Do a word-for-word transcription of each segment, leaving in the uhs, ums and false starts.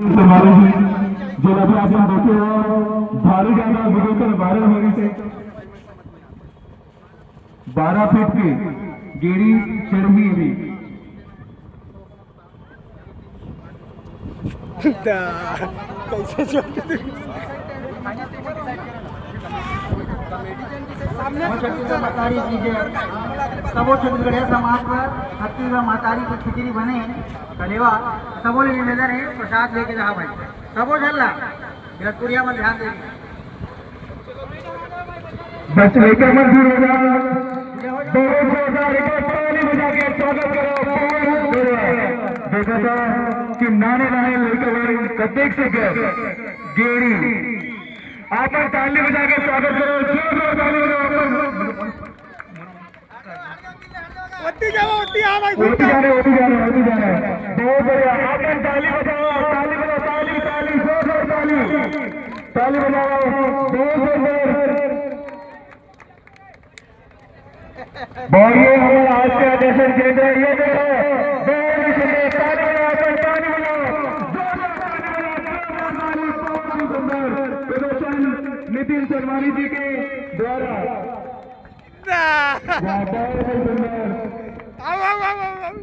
हमारे जी, जो अभी आप लोग देखे हो, भारी ज्यादा वीडियो कर वायरल हो रही है। बारह फीट के गेड़ी चढ़ी अभी। कैसे छोड़ के सबो छत्तीसगढ़िया समाज पर छत्तीसगढ़ महतारी के खिचड़ी बने हे कलेवा। सबो ले निवेदन हे, प्रसाद लेके रहा भाई। सबो झन ला, गृहस्थपुरिया मन ध्यान दे। बस लइका मन दूर हो जा। बहुत जोरदार एक बार ताली बजा के स्वागत करो। देखो तो कि नाने नाने लइका मन कतेक से गए गेड़ी। आप मन ताली बजा के स्वागत करो, जोरदार ताली बजाओ। ओती जाओ, ओती आ भाई। ओती जा रहे, ओती जा रहे, ओती जा रहे। बहुत बढ़िया। आप मन ताली बजाओ, ताली बजाओ, ताली, ताली, जोरदार ताली। ताली बजाओ, बहुत जोरदार। और ये हमारा आज का दर्शन केंद्र है, ये देखो, बहुत ही सुंदर। ताली बजाओ, ताली बजाओ, जोरदार ताली बजाओ, जोरदार ताली, बहुत ही सुंदर प्रदर्शन नितिन शर्मानी जी के द्वारा। बहुत ही सुंदर। आओ आओ आओ आओ आओ।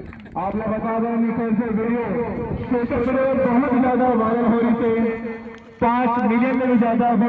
आप लोग बता दें, निखिल से वीडियो सोशल मीडिया पर बहुत ज्यादा वायरल हो रही थी, पाँच मिलियन से भी ज्यादा view